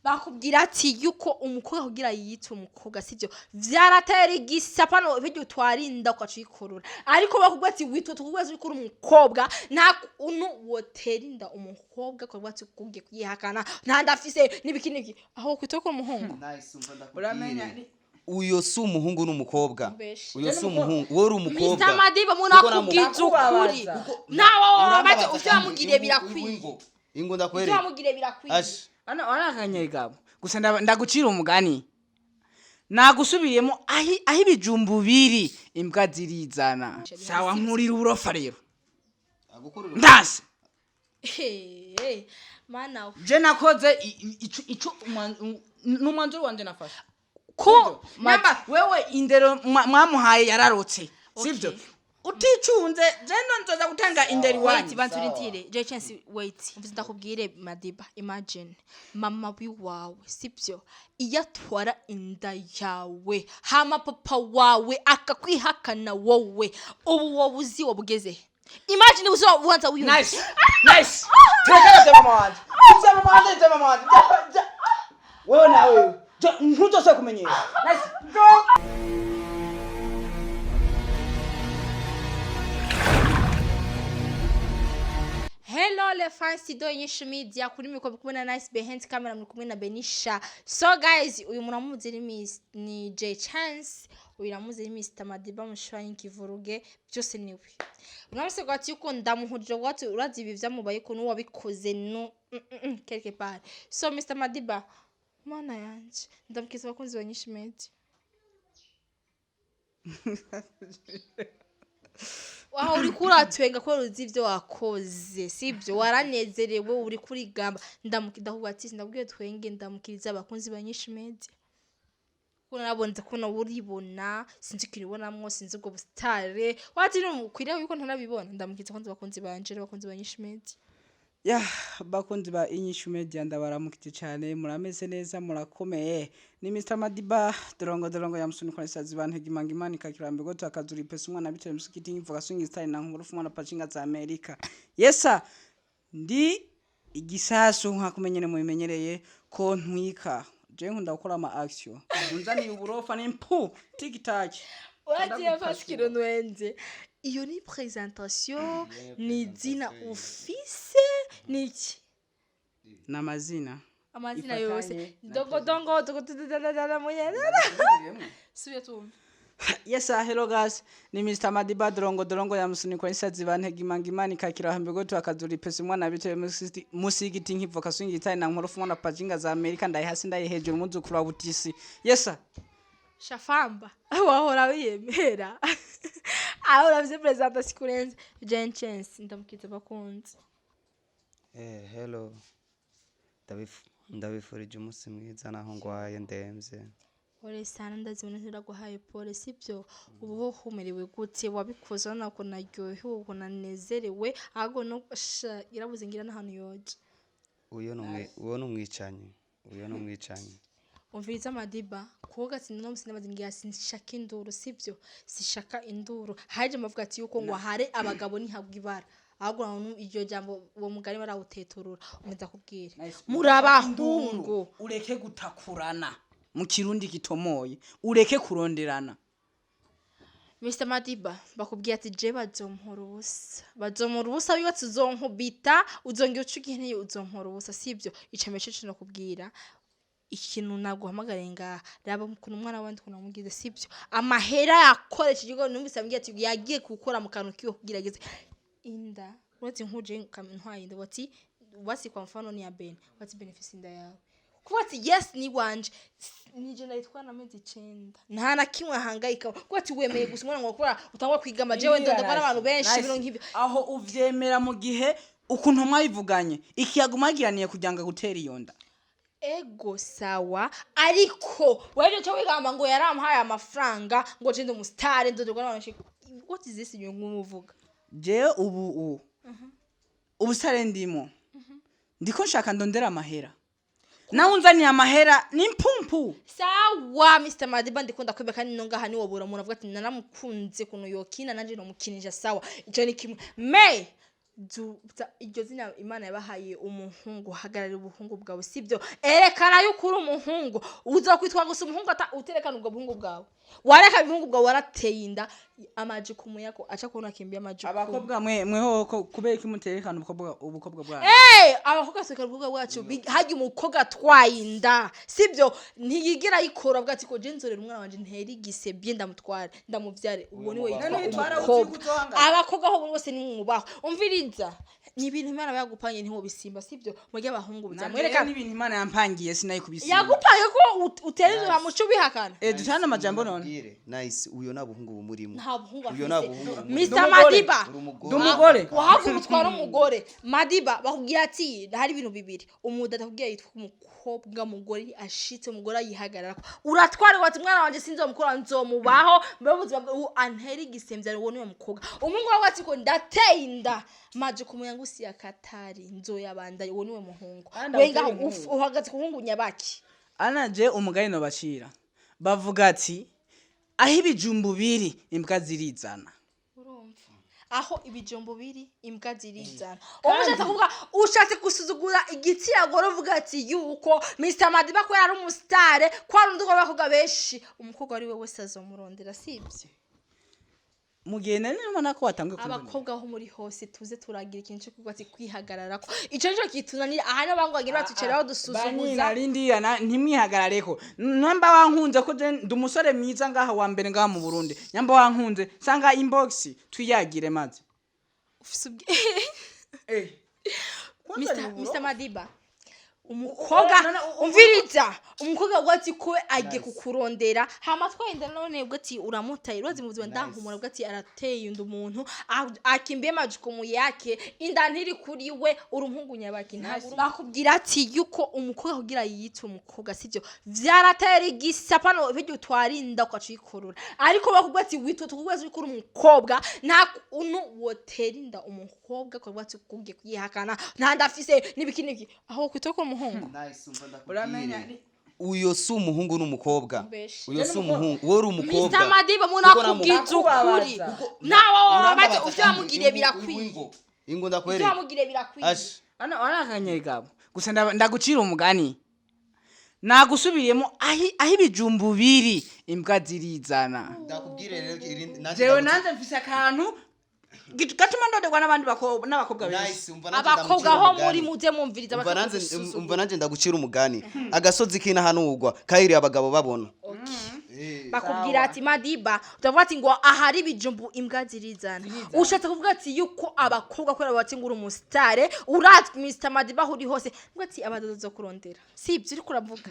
Bakubwira ati yuko umukobwa kugira yitwe umukobwa, sivyo? Vyaratera igisapano bijya utwarinda ukaca uyikorora, ariko bakubwira ati witwa, tukubwira ati yuko uri umukobwa, nta kuntu wotera inda umukobwa ukavuga ati kugiye kuyihakana, nta ndafise n'ibiki n'ibiki, aho kwitwa ko uri umuhungu. Nice, umva ndakubwire. Uramenya Uyo si umuhungu n'umukobwa. Mbeshe. Uyo si umuhungu, wowe uri umukobwa. Mr Madiba, umuntu Kuko akubwiza ukuri. Ndakubabaza. Nawe wabaze Urambabaza ivyo kandi wamugiriye birakwiye. Ingo Ivyo ndakwereka. wamugiriye birakwiye. Ash. Ana akanyegabo gusa ndagucira umugani, nagusubiriyemo aho ibijumbu biri imbwa zirizana. Sawa, nkurira uburofa rero. Agukurura. Ndase. Hey, mana we. Je nakoze ico n'umwanzuro wanje nafashe. Ko Namba wewe indero mwamuhaye yararotse, sivyo? Uticunze je ndo nzoza gutanga indero Wait, iwanyu. banza urindire. Je chance, wait. Mvuze ndakubwire Madiba, imagine mama wiwawe, sibyo? Iyo atwara inda yawe hama papa wawe akakwihakana wowe, ubu wowe uzi wabugeze. Imagine uzi ubanza wiyumva. Nice, nice. Turekane bya mama wanje, ibya mama wanje, ibya mama wanje. Wewe nawe ntuzosubire kumenyera. Nice. Hello le fans do Inyishu Media, kuri mikoro kumwe na Nice, behind camera muri kumwe na Benisha. So guys, uyu muntu amuzi ni Miss, ni J Chance, uyu namuzi ni Mr Madiba Mushwanyi Kivuruge, byose niwe. Unamse kwa ati yuko ndamuhurije wati urazi ibi vyamubaye ko nuwabikoze no quelque part. So Mr Madiba, mana yanje, ndamkiza abakunzi ba Inyishu Media. Waho uriko uratwenga kubera uzi ivyo wakoze, sibyo? Waranezerewe, uri kurigamba. Ndamukida ati ndabwiye twenge, ndamukiriza abakunzi ba Nyinshi Media. Kuko narabonze ko nawe uribona, sinzi ikintu ubonamwo, sinzi ubwo busitare wati nukwiriye yuko ntarabibona. Ndamukiriza abakunzi, bakunzi banje n'abakunzi ba Nyinshi Media. Ya, bakunzi ba Inyishu Media, ndabaramukije cyane. Murameze neza, murakomeye? Ni Mr Madiba dorongo dorongo ya musuni kwa sazi bantu gimanga imani kakirambe goto akazuri pesa umwana bitewe musikiti nkivuga swing style na nkuru umwana pachinga za Amerika. Yesa, ndi igisasu nkakumenyere mubimenyereye ko ntwika. Je nkunda gukora ama action, unzaniye uburofa ni mpu tik tak. Uragiye fasikiro nwenze, iyo ni presentation, ni izina ufise, ni iki? N'amazina. Amazina Ifatanye yose. na Dongo dongo dogo tudadadada munyana subira tumve. Yes, hello guys. Ni Mr. Madiba Drongo Drongo ya musuniko isazi bantega imanga imani kakira hambe goto akazuri pesa umwana bitewe musigiti nkivoka swing itari na nkuru umwana pachinga za Amerika, ndayi hasi ndayi hejuru muzukuru wa butisi. Yes sir. Shafamba wahora wiyemera aho uravye presentation kurenza Jane Chance. Ndamukitse bakunzi. Hello. Ndabifurije umunsi mwiza naho ngwaye ndemvye. Pole sana, ndazibona ntiraguhaye pole, sibyo? Ubu ho humerewe gute? Wabikoze urabona ko naryohewe, ukuntu nanezerewe, ahubwo no sha irabuze ngira n'ahantu yoja. Uyo ni umwicanyi. Uyo ni umwicanyi. Umviriza Madiba, kuko gatsinda no musinda ngira sinshaka induru, sibyo? Sishaka induru. Haje amavuga ati yuko ngo hare abagabo ntihabwa ibara, ahubwo urabona iryo jambo uwo mugani barawuteturura. Umeza kubwira muri abahungu. Ureke gutakurana mu Kirundi gitomoye, ureke kuronderana. Mr Madiba, bakubwiye ati je bazompora ubusa, bazompora ubusa, wibatse uzonkubita, uzongera uca igihe uzompora ubusa, sibyo? Icambere cyo nakubwira ikintu naguhamagariye ngaha, raba ukuntu umwana wandi ukuntu wamugize, sibyo? Amahera yakoresheje, ubwo numvise ambwiye ati yagiye gukora mu kantu kiwe kugira ageze inda. Uretse nkuje ntwaye inda, wati wasi kwa mfano ni ya Ben, wati benefisi inda yawe kuba ati yes ni wanje, nije ndayitwara amezi 9, nta na kimwe ahangayika kuba ati wemeye gusa umwana ngo gukora utangwa kwigama jewe ndondogwa n'abantu benshi. Nice. Ibintu nk'ibyo. Aho uvyemera mu gihe ukuntu mwabivuganye, ikiyago mwagiraniye kugira ngo agutere iyo nda. Ego sawa, ariko wewe cyo wigamba ngo yarampaye amafaranga, ngo je ndi umusitari ndondogwa n'abantu benshi, what is this you nk'umuvuga? Jewe ubu ubusare ndimo, ndiko nshaka ndondera amahera, nawe unzaniye amahera ni mpumpu. Sawa Mr Madiba, ndikunda kwebe kandi no ngaha ni wobura umuntu avuga ati naramukunze kuntu yokina nanje nomukinisha. Sawa, ico ni kimwe me Iryo zina Imana yabahaye umuhungu, hagararira ubuhungu bwawe, sibyo? Erekana yuko uri umuhungu. Uzokwitwa gusa umuhungu ata uterekana ubwo buhungu bwawe. Wareka ubuhungu bwawe, warateye inda, amajukumu yako aca kubona akimbia amajukumu. Abakobwa mwe mweho ko kubera iki muterekana ubukobwa bwanyu? Eh, abakobwa twerekana ubukobwa bwacu. Harya umukobwa atwaye inda, sibyo, ntiyigira ayikora avuga ati ko je nzorera umwana wanje ntere igisebye, ndamutware, ndamuvyare. Uwo niwe yitwa None witwara uzi umukobwa. yuko uzohangana? Abakobwa aho bose nimwubaho. Umviriza, ni ibintu Imana yagupanye, ntiwobisimba, sibyo? Murya abahungu Nanje rero bizamwereka. n'ibintu Imana yampangiye sinayikubisiba. Yagupange ko utera inzu, nta muco ubihakana. Eh, dutane amajambo none. Mbwire, Nice, uyo nta buhungu bumurimo. Nta buhungu Uyo nta afise. buhungu bumurimo. Mr. Ndumugore. Madiba. Uri umugore. Ndumugore. Wahagura utwara umugore. Madiba, bakubwira ati hari ibintu bibiri umudada akubwira yitwa umukobwa. Mugore ashitse, umugore ayihagarara, uratwara wati umwana wanje sinzomukora, nzomubaho mbe ubuzima bwe antera igisemvya. Uwo niwe mukobwa. Umuhungu wawe ati ko ndateye inda, maje kumuya ngusi ya katari, nzoyabandaye. Uwo niwe muhungu. Kandi Wenga awuteye umuhungu. uhagaze ku muhungu nyabaki? Ana je umugani nobacira, bavuga ati aho ibijumbu biri imbwa zirizana. Urumva, aho ibijumbu biri imbwa zirizana. Uwo ushatse kuvuga, ushatse gusuzugura igitsina gore, uvuga ati yuko Mr Madiba ko yari umusitare, ko ari undi w'abakobwa benshi, umukobwa ari we wese azomurondera, sibyo? Mu gihe nari nubona ko watanguye kumbona. Abakobwa aho muri hose, tuze turagira ikintu cyo kuvuga ati kwihagararako. Ico nico kitunanira aha, n'abangu bagira batuceraho dusuzuguza. Banyina na ntimwihagarareko. Namba wankunze, ko je ndi umusore mwiza ngaha wa mbere ngaha mu Burundi, nyamba wankunze sanga inbox twiyagire maze. Ufise Eh. Mr Madiba, umukobwa, umviriza, umukobwa avuga ati ko agiye kukurondera, hama twenda none ubwo ati uramutaye, urazi mu buzima ndankumura, ubwo ati arateye inda umuntu, akimbiye majukumu yake, inda ntiri kuri we. Uri umuhungu nyabaki? Ntabwo bakubwira ati yuko umukobwa kugira yitwe umukobwa, sivyo, vyaratera igisa pano bijya utwara inda ukaca uyikorora. Ariko bakubwira ati witwe tukubwira ati ko uri umukobwa, nta kuntu wotera inda umukobwa kuvuga ati kugiye kuyihakana, nta ndafise n'ibiki n'ibiki, aho kwitwa ko uri umuhungu. Nice, umva ndakubwire. Uramenya Uyo si umuhungu n'umukobwa. Mbeshi. Uyo si umuhungu, wowe uri umukobwa. Mr Madiba, Kuko munakubwiza ukuri. Nawe wabaze Urambabaza ivyo kandi wamugiriye birakwiye. Ingo, ingo Ivyo ndakwereka. wamugiriye birakwiye. Ash. Ana arakanyegabo gusa ndagucira umugani nagusubiriyemo, aho ibijumbu biri imbwa zirizana. Ndakubwire rero irindi Jewe nanze mfise akantu gatuma ndonderwa n'abandi bakobwa n'abakobwa benshi. Nice, umva nanjye Abakobwa ndamucira aho umugani. muri muze mumviriza. Umva nanjye, Bakagususugura. umva nanjye ndagucira umugani. Agasozi k'inahanurwa kahiriye abagabo babona. Bakubwira ati Madiba, utavuga ati ngo ahari ibijumbu imbwa zirizana, ushatse kuvuga ati yuko abakobwa kubera bati ngo uri umusitare, urazwi Mr Madiba aho uri hose, uvuga ati abadodo zo kurondera, si ibyo uriko uravuga?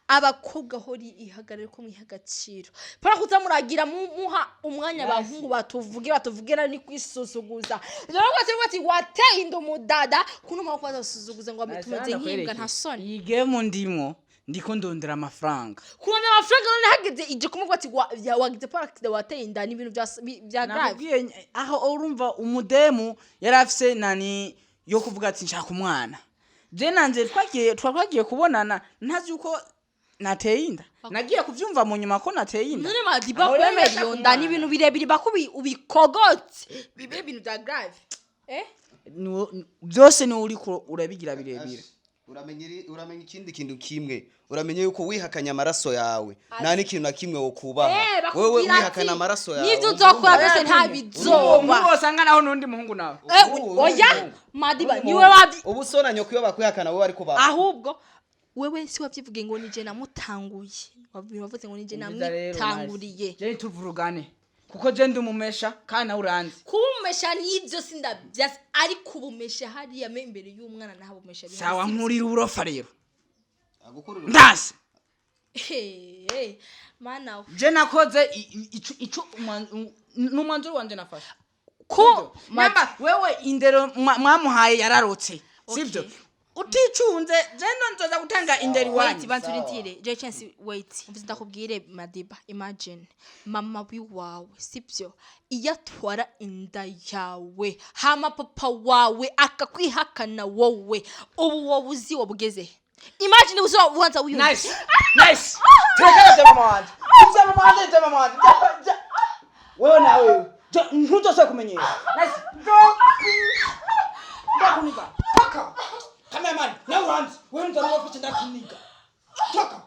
Abakobwa aho uri, ihagarare ko mwiha agaciro, para kuza muragira muha umwanya abahungu batuvuge batuvuge, ni kwisuzuguza. Rero ati wateye inda umudada kuno mpamvu bazasuzuguza ngo tumeze nk'imbwa, nta soni. Iyi game ndimwo, ndiko ndondera amafaranga. Kurondera amafaranga, none hageze ije kumubwira ati wagize par accident, wateye inda, ni ibintu bya grave. Nakubwiye aho urumva umudemu yari afise nani yo kuvuga ati nshaka umwana. Je nanje twagiye kubonana ntazi yuko nateye inda, nagiye kuvyumva mu nyuma ko nateye inda. None Madiba, Aho rero kwemera ndashaka iyo nda ni umwana. ibintu birebire, bakubi ubikogotse bibe ibintu bya grave, eh. Byose niwe uriko urabigira birebire. Uramenya ikindi kintu kimwe, uramenye yuko wihakanye amaraso yawe nta n'ikintu na kimwe wokubaha. Eh, Wewe bakubwira wihakana ati amaraso yawe. n'ibyo uzokora byose nta Uwo bizoba. muhungu wasanga naho n'undi muhungu nawe. Eh, oya Madiba, niwe wabyi Ubu so na nyoko iyo bakwihakana wowe ariko ba Ahubwo wewe si wabyivuge ngo nije namutanguye, wavuze ngo nije namwitanguriye. Je tuvurugane kuko je ndi umumesha kandi nawe uranzi. Kubumesha n'ibyo sindabyasi, ariko ubumesha hariya me imbere y'umwana ntabumesha bihari. Sawa, nkurira uburofa rero. Agukurira. Ndase. Hey, mana we. Je nakoze ico n'umwanzuro wanje nafashe. Ko Namba wewe indero mwamuhaye yararotse, sivyo? Uticunze je ndo nzoza gutanga indero Wait, iwanyu. bantu urindire je chance, wait, mvuze ndakubwire. Madiba, imagine mama wiwawe, sibyo, iyo atwara inda yawe hama papa wawe akakwihakana wowe, ubu wowe uzi wabugeze he? Imagine uzi ubanza wiyumva. Nice, nice. Turekane vya mama wanje, ivya mama wanje, ivya mama wanje. Wewe nawe ntuzosubire kumenyera. Nice. Ndakuniga. Toka. Cameraman, nawe uranzi. Wewe nzarubafashe ndakuniga. Toka.